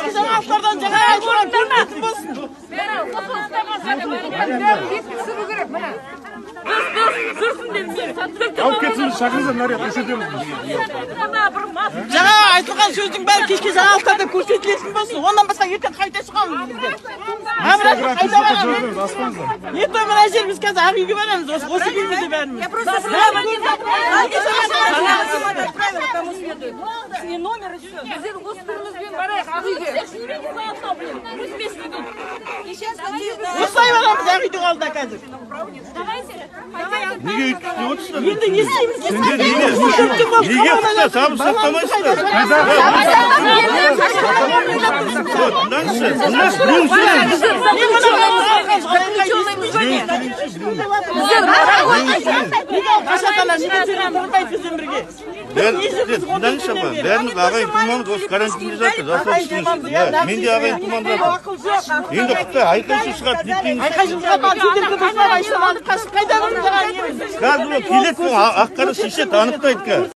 Кешкі жаңалықтардан жаңа айтылған көрінетін болсын. Түсіру керек міне. Алып кетсін, шақырыңыздар, наряд көрсетеміз. Жаңа айтылған сөздің бәрі кешкі жаңалықтарда көрсетілетін болсын. Ондан басқа ертең қайта шығамыз біздер. Обратно қайта барамыз. Аспаңыздар. Ертең мына жер, біз қазір Ақ үйге барамыз, осы күймеде бәріміз. Я просто Правила кому следует. С ней номер и все. Біздер осы түрімізбен барайық Ақ үйге. Осылай барамыз Ақ үйдің алдына қазір. Неге өйтіп істеп отырсыздар? Енді не істейміз? Сендер неге? Неге құқта сабыр сақтамайсыздар? Вот, тыңдаңызшы, тыңдашы, біреуін сөйлеңіз. Неге қашатана, неге сөйлеп тұрмайды бізбен бірге? Тыңдаңызшы, апа, бәріміз ағайын тумамыз, осы карантинде жатыр, жасап. Иә, мен де ағайын тумам жатыр. Енді құқта айқай шу шығады, не істейміз? Айқай шығады, сендерді достар, Айшаны алып қашып қайда барып? Қазір ол келеді, ақ қара шешеді, анықтайды қазір.